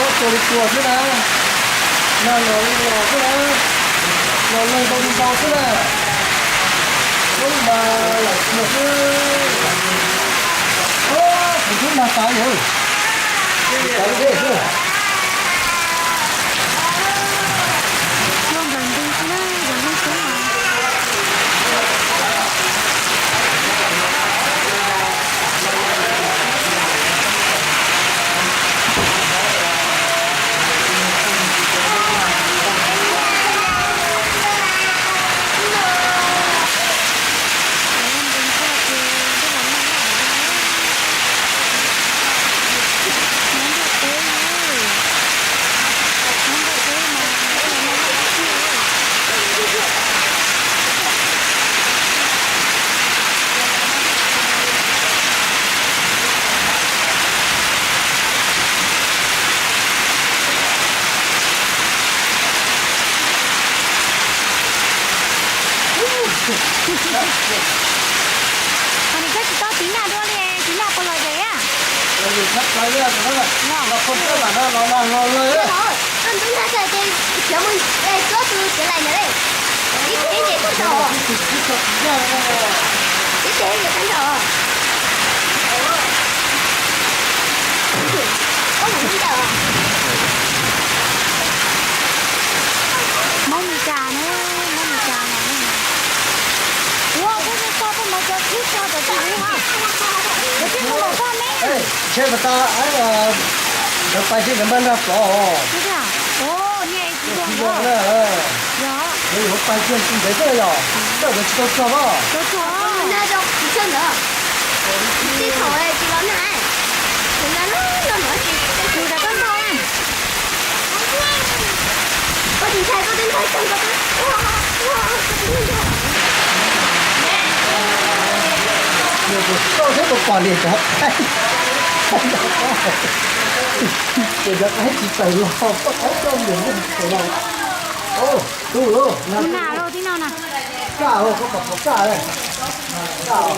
Tua li tua xwb na, nag los li los xwb na, los neeg ntau li ntau xwb na. Ub, mas lawm kiag xwb. Ub, kuv twb nag tas lawm, tas dej xwb. Ho nws koj tsis tau tiv nag dua li, tiv nag puas lom zem a? Koj ntub nag tag ces khiav mus tsuab tus tsev lais ntawd li. Ib teg ib teg tag nrho. Ib teg ib teg tag nrho. Koj mus ntawd. Hmoob Mes Kas na, Hmoob Mes Kas los ne. Ua koj koj koj koj mus cov tib tog cov tib ub ha. Cov tib mus lawm koj ne. Ntshe mas tas, nkawd pais seb nkawd npaj nag plov os. Ua, niaj tsis zoo na. Yog. Nkawd yuav pais kiag tsis ntev xwb yog. Koj nkawd tsis tau txog os. Tsis tau txog. Tsis thaum tsis los nag. Tus nag no no no tsis tau txog na. Koj tsis ntshai koj twb ntshai kawg nkaus. Nws kuj txoj thiab kuj pom niam cov qaib, niam cov qaib tsis tawm los, koj qaib coj niam cov qaib tawm los. Tus nag lauj tib no na. Kaj, koj pom qhov kaj, kaj.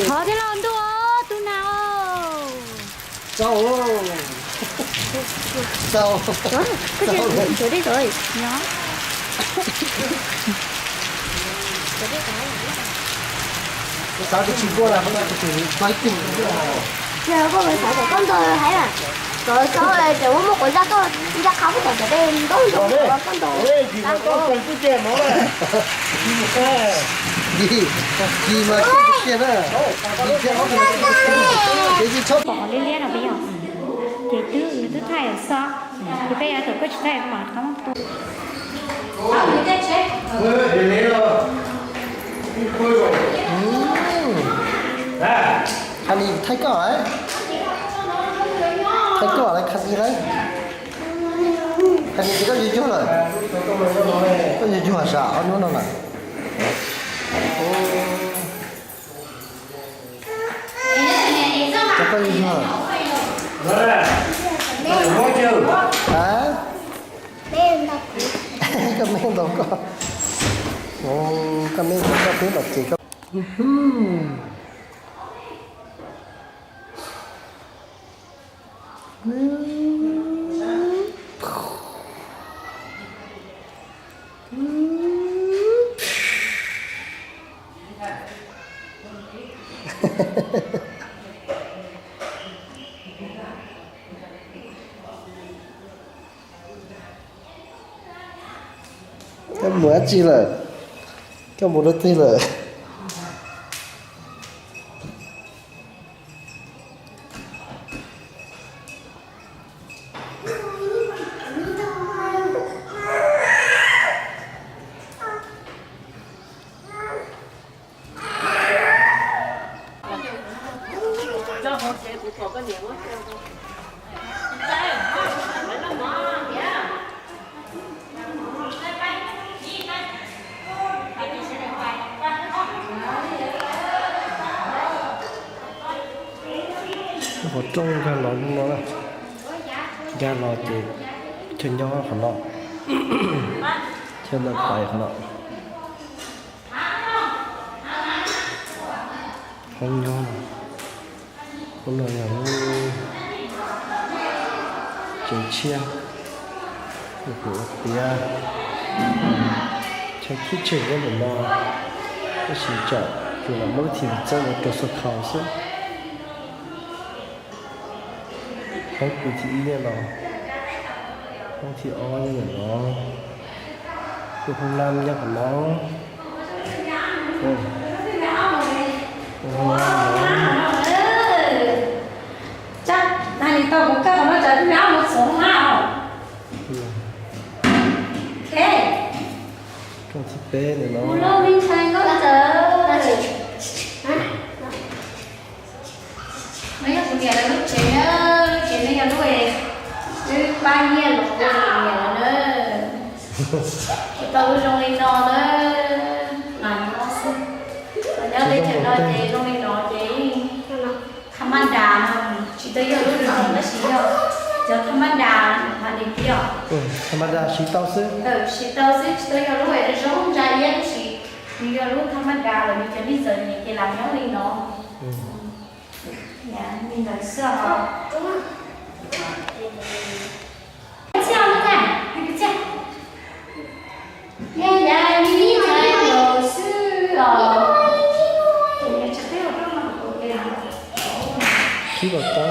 Thov thiab lauj ntuj, tus nag os. Txaus, txaus, txaus. Kuv xav tias tsis npua lawm, kuv xav tias tsis npua. Koj xav kom koj ntog heev na, kom xav tias muaj muaj quav zaj koj ncaj qha puag tom cov dej ntog ntog koj ntog. Kis mas kiag na, kis thiab ob tug no ces tsis txhob pom liab liab no peb yog. Ces twb nws twb thaij xwb, ces peb yuav thaum koj tsis thaij mas qab tua. Khas nis thaij koj, thaij koj lawm khas nis lawm. Khas nis ces koj yuav yuag lawm, koj yuav yuag sav ob hnub no na. Koj yuag yuag. A, koj me ntaus koj, koj me ntaus koj peb los ces koj. Koj mus dab tsi lawm? Koj mus dab tsi lawm? Qhov rooj nkag los no na, nkag los ces chaw nyob qhov no, chaw ntawm pais qhov no, hoob nyob no. Hnub no yog lub tsev tshiab, kuv ua tiav chaw khib tseg nyob ntawm no, tab sis tsam kuv lam muab lub thim txawb ua rau xav khaus xwb. Hoob kuv thib ib nyob no, hoob thib ob nyob ntawm no, kuv hoob lab nyob qhov no. Rooj thib peb ntawm no. No yog kuv niam lawv lub tsev, lub tsev no yog lub wb pab nyiaj los ua rau kuv niam lawv na. Tsis tau lub zoo li no na, mas nyob xwb. Nyob teb chaws no ces zoo li no ces tha maj das, tsis tau yog lub zoo tab sis yog cov tha maj das mas nws tias tha maj das siv tau xwb, siv tau xwb, tsis tau yog lub zoo ntsa iab tab sis nws yog lub tha maj das los nws cov neeg txom nyem ces lam nyob li no. Li ntawd xwb os. Khib los tau.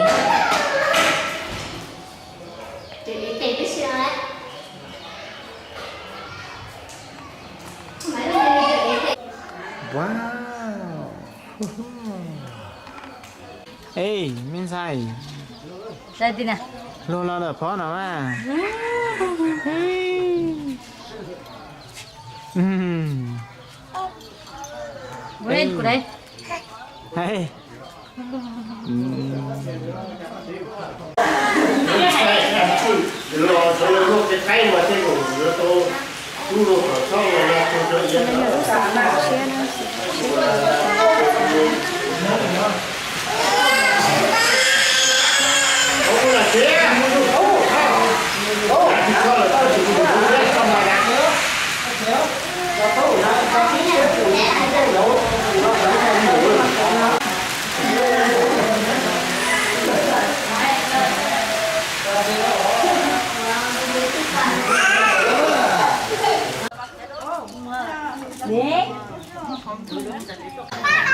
Wow. Ej, me ntxhais, luag los ntawm phob no mas.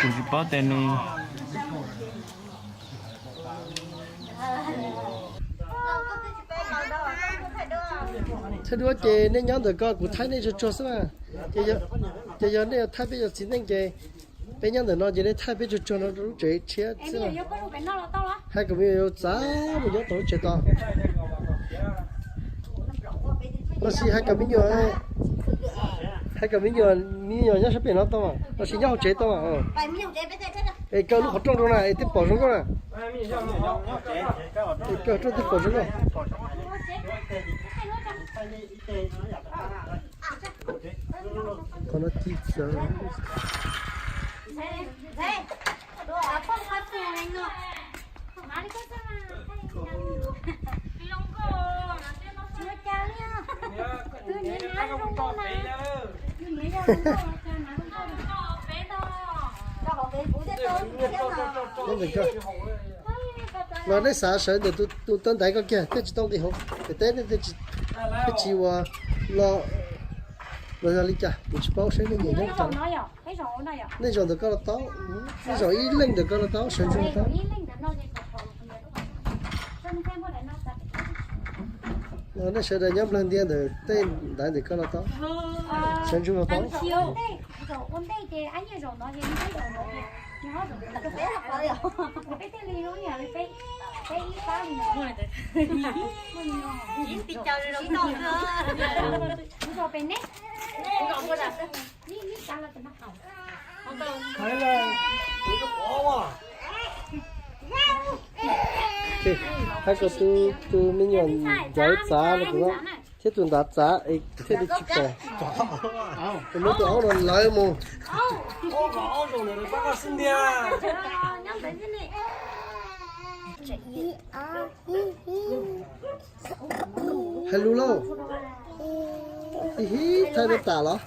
Kuv tsis paub tes nws. Thaij duab ces nej nyob ntawm ko kuv thaij nej tsuag tsuag xwb na. Ces yog nej yuav thaij peb cov txiv neej ces peb nyob ntawm no ces nej thaij peb tsuag tsuag no rau lub tsev tshiab xwb na. Hais kom me nyuam yaus txav mus nyob tom lub tsev tod. Los sis hais kom me nyuam, hais kom me nyuam, me nyuam nyob sab pem no tau mas, los sis nyob hauv tsev tau mas. Es kaw lub qhov rooj rau na es twb pom zoo nkauj na. Es kaw rooj twb pom zoo nkauj. Qhov no ci txawv. Los nej xav sawv ntawm tus tau ntaiv ko kiag, tej tsis tau nqis hauv, tej teb nej twb tsis ua los, los yog li cas kuv tsis paub, saib nej nyiam nyob li cas. Nej zaum ntawm ko los tau, nej zaum ib leeg ntawm ko los tau, sawv ntsug los tau. Nej sawv daws nyob nplawg ntiag ntawm tej ntaiv ntawm ko los tau, sawv ntsug los tau. Hais kom tus me nyuam ntawd txav no, thiab tus ntawd txav es thiaj li tsis pom. Kuv muab tus aub no lawv mus. Hais lus lauj. Hi hi, thaij rau tam los.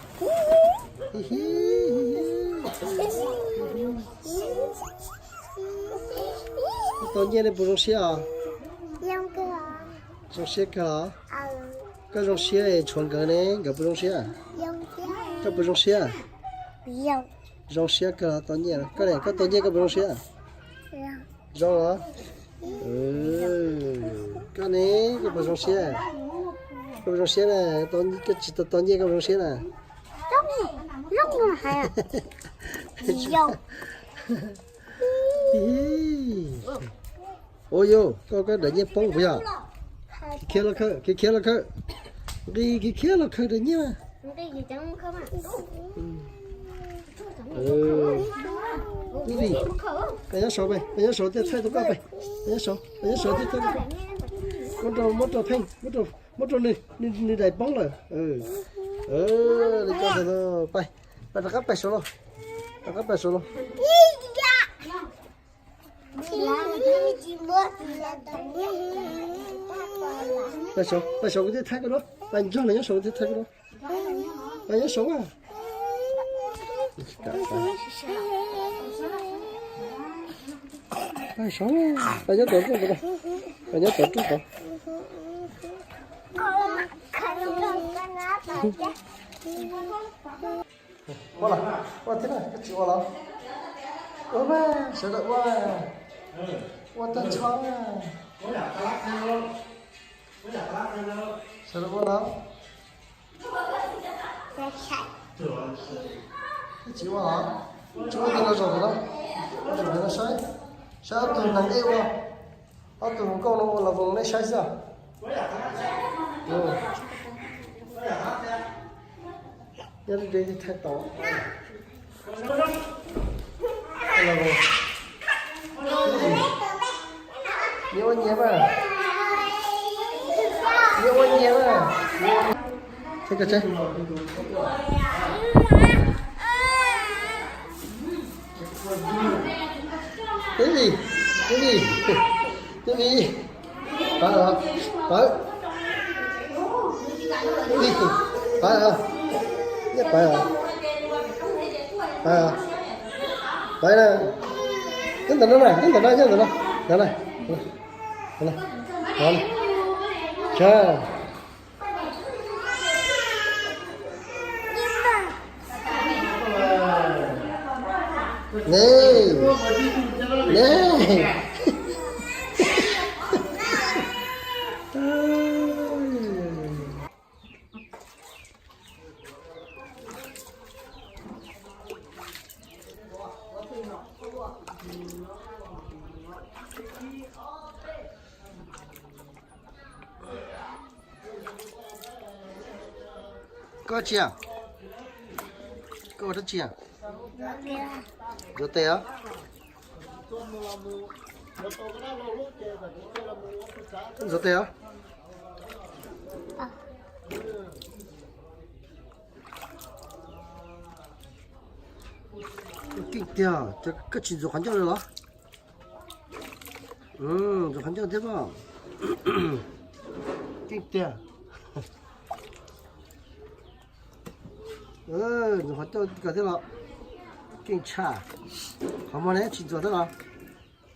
Hi hi, hi hi. Tau nyiaj nej puas zoo siab os? Zoo siab kawg los? Koj zoo siab es tshuav nkawd ne, nkawd puas zoo siab? Koj puas zoo siab? Zoo siab kawg los tau nyiaj. Koj ne, koj tau nyiaj koj puas zoo siab? Zoo los? Koj ne, koj puas zoo siab? Koj puas zoo siab na? Koj tsis tau tau nyiaj koj puas zoo siab na? Ua yog koj, koj daim nyiaj poob puas yog? Khiav los khawb, khiav los khawb. Nqis khiav los khawb daim nyiaj. Koj nyob saud, koj nyob saud thiaj thaij tau koj, koj nyob saud, koj nyob saud thiaj thaij tau koj. Muab rau, muab rau Pheej, muab rau nws, nws daim poob lawm. Li ko, pais, pais rov qab pais saud los, rov qab pais saud los. Pais saud, pais saud kuv thiaj thaij koj na, pais ntog los nyob saud kuv thiaj thaij koj na. Pais nyob saud a. Pais saud, pais nyob tom rooj tod, pais nyob tom rooj tod. Ua los, ua thiab na, koj tsis ua los? Ua mas, sawv daws ua, ua tag tsis ua na. Sawv daws ua los? Koj tsis ua los? Tsis ua ces los zaum ntawm no, zaum ntawm no saib, saib ob tug neeg ej ua, ob tug hluas nkauj no ua los voos nej saib xwb. Nyob deb deb thiaj thaij tau. Nyias ua nyias mas, nyias ua nyias mas. Thaij koj tsaib. Twb li, twb li, twb li. Pawv, pawv. Twb li, pawv, nyiaj pawv, pawv, pawv na. Nyob ntawm no na, nyob ntawm no, nyob ntawm no, ntawm na, ntawm na, ntawm na. Ne, ne. Koj tsi a? Koj ua dab tsi a? Ntxuav tes os. Ntxuav tes os. Keej tiag, koj tsis ntxuav qhov ncauj li los? Ntxuav qhov ncauj thiab pob. Keej tiag. Ntxuav qhov ncauj kawg thiab los? Keej tshaj. Qhov muag ne tsis ntxuav thiab los?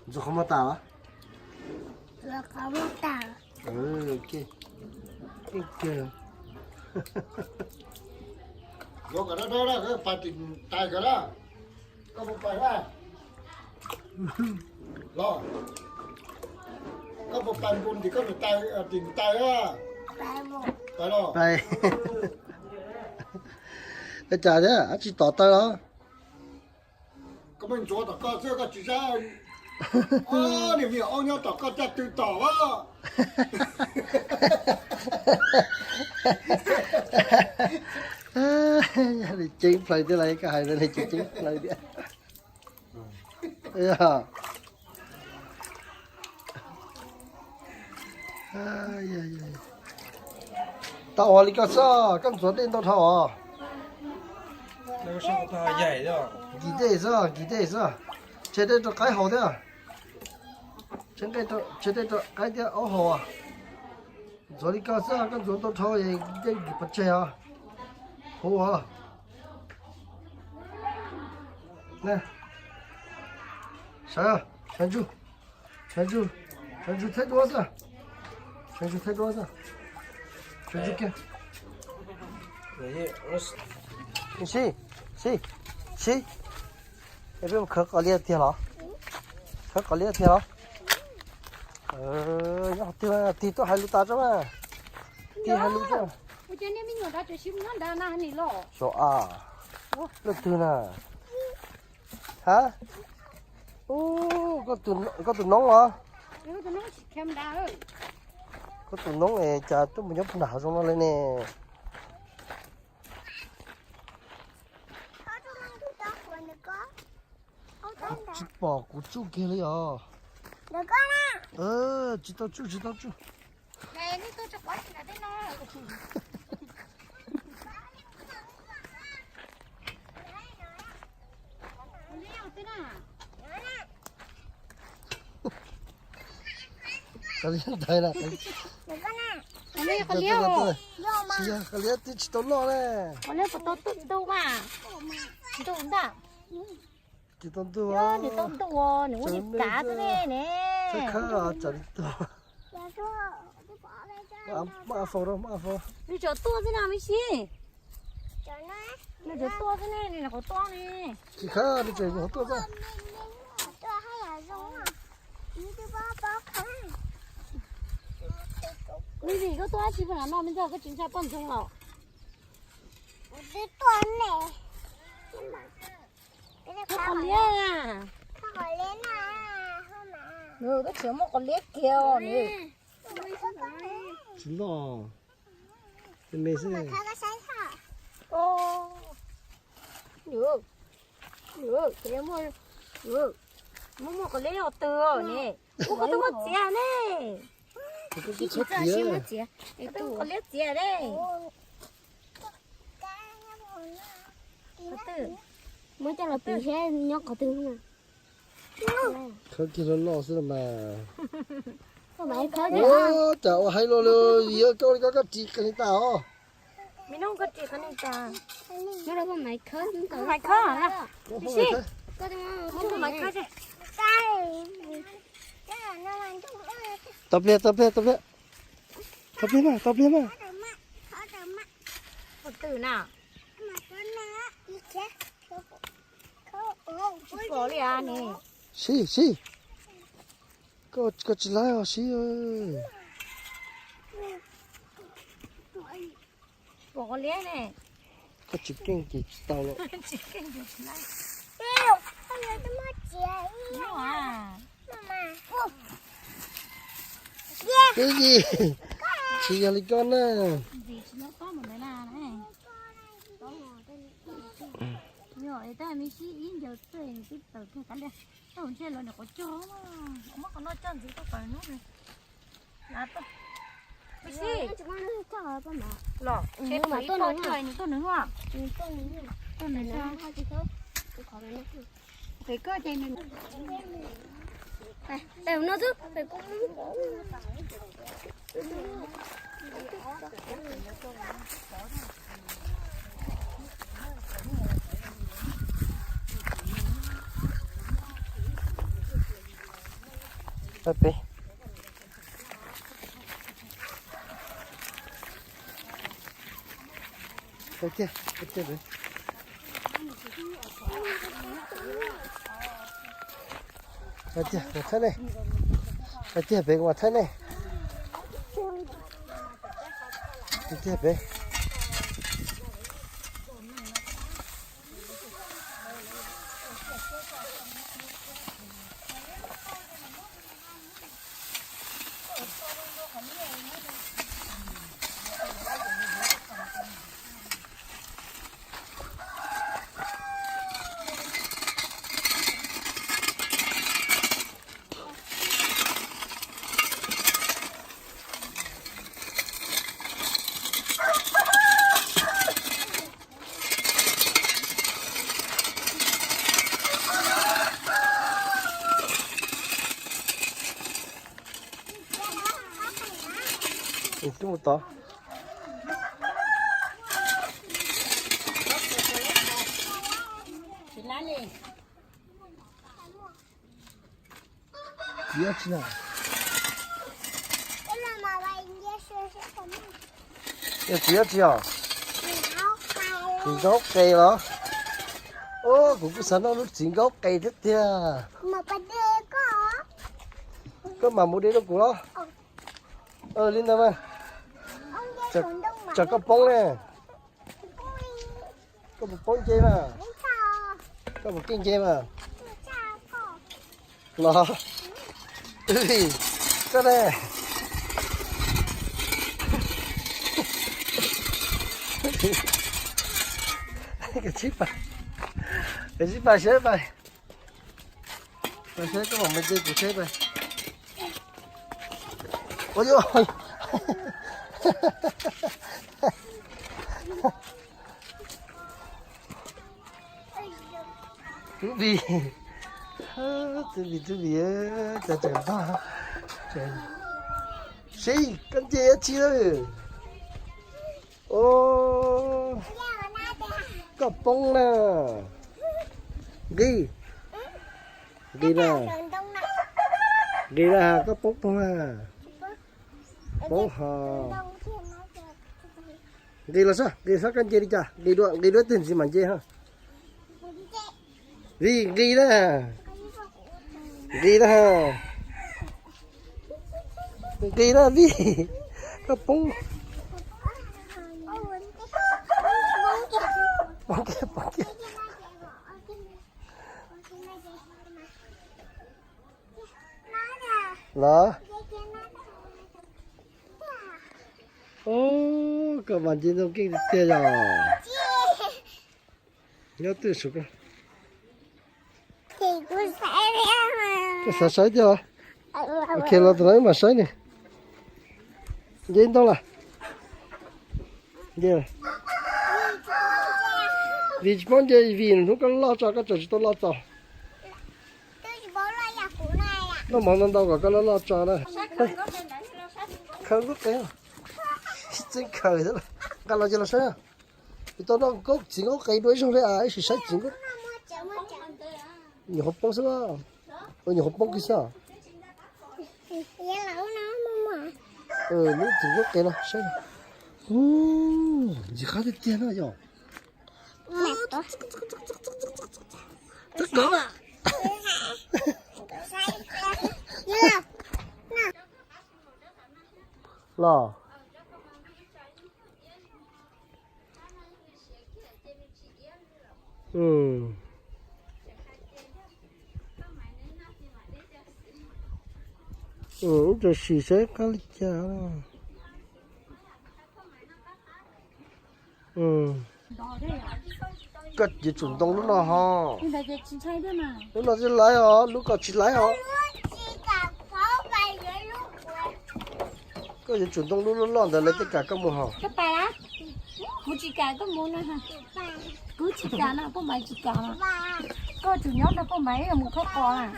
Ntxuav qhov muag tas los? Keej kawg. Ntxuav kom dawb dawb na, pais tim tais kawg na. Koj puas pais na? Los, koj puas pais npus tim koj niam tais, tim niam tais na? Pais los. Pais. Ua cas thiab, dab tsi tom taw los? Koj muab ntxuav tom koj xwb koj tsis sab. Niag me nyuam aub nyob tom koj caj tw tom a. Ceeb plaws thiab lauj, koj hais li ceeb plaws thiab. Tau ua li koj xwb, koj ntxuav dej ntau dhau os. Nkis dej xwb, nkis dej xwb. Tshem dej rau qaib haus thiab. Tshem dej rau qaib thiab aub haus. Ntxuav li koj xwb, koj ntxuav ntau dhau dej nkis pov tseg os. Huv os. Sawv, sawv ntsug. Sawv ntsug, sawv ntsug thaij duab xwb. Sawv ntsug thaij duab xwb. Sawv ntsug kiag. Sib, sib, sib. Es peb mus khawb qos liab tiag los? Khawb qos liab tiag los? Nyob qhov twg, tig tuaj hais lus tas tso mas. Tig hais lus tso. Xyov a, leej twg na? Ha? Ub, koj tus noob os. Koj tus noob es cas tuaj mus nyob puag nram hav zoov no li ne? Tsis pom kuv tsuj kiag li os. Tsis tau tsuj, tsis tau tsuj. Qos liab ntawd na. Qos liab, qos liab twb tsis tau loj ne. Qos liab puas tau ntuj mas? Ntuj ntag. Tsis tau ntuj, nws tau ntuj, nws muab nws kav xwb ne ne. Khawb khawb tsam li tuag. Muab av faus rau, muab av faus. Nws tseem tuaj xwb na me sib. Nws tseem tuaj xwb ne, nws nyuam qhuav tuaj ne. Tsis khawb, nws tseem nyuam qhuav tuaj xwb. Vim koj tuaj dab tsi puag nram no me ntxhais, koj tsis ntshai poj ntxoog los? Qos liab. Koj tseem muaj qos liab kiag os nws. Tsis loj. Me me xwb. Muaj muaj qos liab os twg ne. Ua koj twb muaj txiav ne. Koj twb muaj txiav ne. Muab coj los piv seb nyob qhov twg. Khawb kiag loj loj xwb los mas. Cas ua hais los li, yog koj li koj koj ris qhov ni tas os. Me nub koj ris qhov ni tas. Maiv khawb, maiv khawb. Tau pliag, tau pliag, tau pliag. Tau pliag mas, tau pliag mas. Qhov twg na? Tsis pom li as ne. Sib, sib. Koj, koj tsis laib os sib. Pom qos liab ne. Koj tsis keej ces tsis tau lawm. Tsis keej ces tsis laib. Twb yim, tsis yog li koj na. Yog es tab me sib ib ncaws txawj nws twb tawm kiag kav liam. Tau ntshe los nws quav cog, muab qhov no coj ntxiv tau pawg hnub. Los, nws tuaj nws, tuaj nws, tuaj nws. Peb. Tiag, tiag, tiag, tiag, tiag, tiag, peb kuv mam thaij nej. Tiag, tiag, peb. Twb mus tod. Txiv dab tsi na? Yog txiv dab tsi os? Txiv nkaub qe los? Kuv kuj xav noj lub txiv nkaub qe thiab tiag. Koj mam mus de rau kuv los? Li ntawd mas. Tsam koj poob ne. Koj puas poob nce mas? Koj puas keej nce mas? Los, koj ne? Kav tsij pais, kav tsij pais saib pais. Pais saib koj mam nce kuv saib pais. Ua, tub Vij, tub Vij, tub Vij, cas tseem ntog. Sib, koj nce dab tsi lawm? Koj poob na. Nqis, nqis na, nqis na, koj poob poog na. Poob ho. Nqis los saib, nqis saib koj nce li cas, nqis dua, nqis dua ib teg ntxiv mam nce ho. Vij, nqis na, nqis na, nqis na Vij, koj poob. Poob kiag, poob kiag. Los, koj mas nce ntoo keej tiag yog. Nyob twj ywm, koj xav saib thiab? Ok, los tus no wb mam saib ne. Nce ntoo lawm. Vij tsis paub nce, Vij hnub koj loj tso koj tseem tsis tau loj txaus. Noj mov ntau ntau kom koj loj loj tso na. Khaws nkaub qe, tsis txeeb khaws xwb. Nqa los ces los saib. Kuv tau noj nkaub txiv nkaub qe dua ib zaug li, ib sim saib txiv nkaub. Nyuam qhuav poob xwb, nyuam qhuav poob kiag xwb. Lub txiv nkaub qe no saib, ntxim qab tiag tiag na yog. Los. Ib txhia sim saib qab li cas. Koj yuav tsum ntoo lub no ho. Lub no tsis laiv os, lub ko tsis laiv os. Koj yuav tsum ntoo lub loj loj ntawd lawv thiaj kam koj mus haus. Kuv tsis kam koj mus no. Kuv tsis kam no, Paj Maiv tsis kam no. Koj tsum nyob nrog Paj Maiv mus khawb qos na.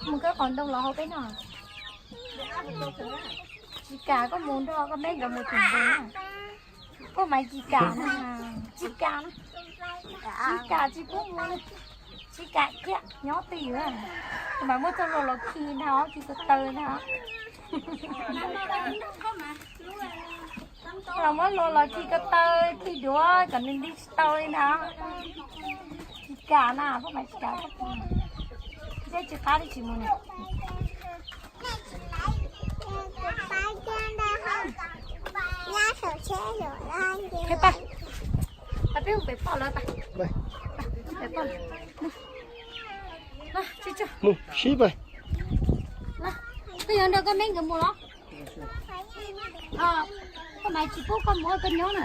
Mus khawb qos ntoo los hauv peb no. Tsis kam koj mus nrog koj me nkawd mus thum ntoo na. Paj Maiv tsis kam no. Tsis kam no. Tsis kam tsis pub mus. Tsis kam kiag, nyob twj ywm. Mas muab txoj hlua los khi ntag, khi ko taw ntag. Los muab hlua los khi ko taw, khi duav kom nws nti tsis tau li ntag. Tsis kam na, Paj Maiv tsis kam. Seb tsis qab li tsis mus na. Peb mus pem poj lawv tas. Mus sib pais. Koj yuav nrog koj me nkawd mus los? Paj Maiv tsis pub koj mus, koj nyob na.